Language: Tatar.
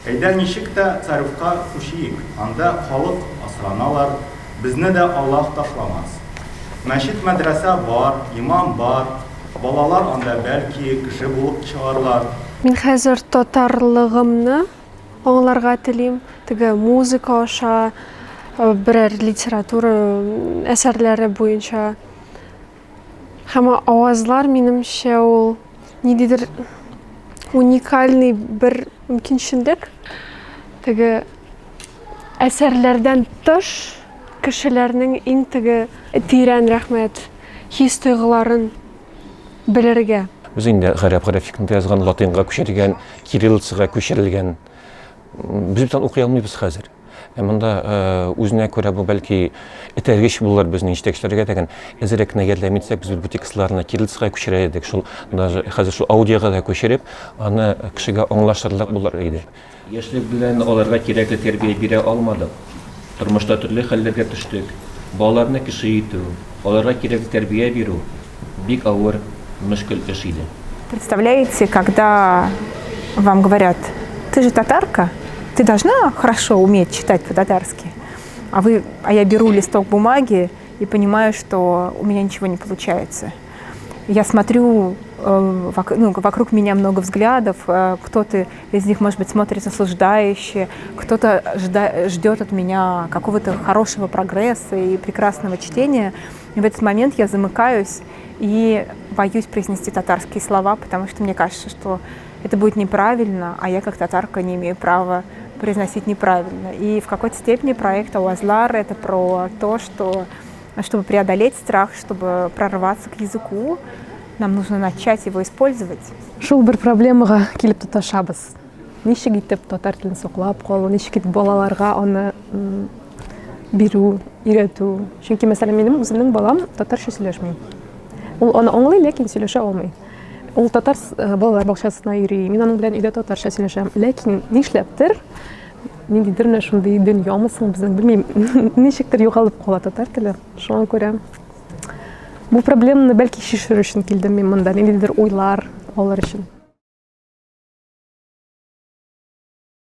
Әйдә ничек тә Царевка күчиек, анда халык асраналар, безне дә Аллаһ ташламас. Мәчет-мәдрәсә бар, имам бар, балалар анда бәлки кеше булып чыгарлар. Мин хәзер татарлыгымны аңларга телим, теге музыка аша, берәр литература әсәрләре буенча. Һәм авазлар, минемчә, ул ниндидер уникальный бер мөмкинчелек. Теге әсәрләрдән тыш кешеләрнең иң теге тирән рәхмәт хис-тойгыларын белергә. Без инде гарәп графикында язган, латинга күчерелгән, кириллицага күчерелгән. Без бит аны укый алмыйбыз хәзер. Ә монда үзенә күрә бу бәлки этәргеч булыр безнең җитәкчеләргә дигән. Әзрәк кенә ярдәм итсәк, без бу текстларны кириллицага күчерә идек. Шул даже хәзер шул аудиога да күчереп, аны кешегә аңлашырлык булыр иде. Яшьлек белән аларга кирәкле тәрбия бирә алмадык. Тормышта төрле хәлләргә төштек. Балаларны кеше итү, аларга кирәкле тәрбия бирү бик авыр, мөшкел эш иде. Представляете, когда вам говорят, ты же татарка, ты должна хорошо уметь читать по-татарски. А, вы, а я беру листок бумаги и понимаю, что у меня ничего не получается. Я смотрю, э, ну, вокруг меня много взглядов, э, кто-то из них, может быть, смотрит осуждающе, кто-то ждет от меня какого-то хорошего прогресса и прекрасного чтения. И в этот момент я замыкаюсь и боюсь произнести татарские слова, потому что мне кажется, что это будет неправильно, а я как татарка не имею права произносить неправильно. И в какой-то степени проект Авазлар – это про то, что чтобы преодолеть страх, чтобы прорваться к языку, нам нужно начать его использовать. Шул бер проблемага килеп тоташабыз. Ничек итеп татар телен саклап калу, ничек итеп балаларга аны бирү, өйрәтү. Чөнки, мәсәлән, минем үземнең балам татарча сөйләшми. Ул аны аңлый, ләкин сөйләшә алмый. Ул татар э, балалар бакчасына йөри, мин аның белән өйдә татарча сөйләшәм. Ләкин нишләптер, ниндидер менә шундый дөньямы соң безнең, белмим, ничектер югалып кала татар теле. Шуңа күрә бу проблеманы бәлки чишер өчен килдем мин монда, ниндидер уйлар алыр өчен.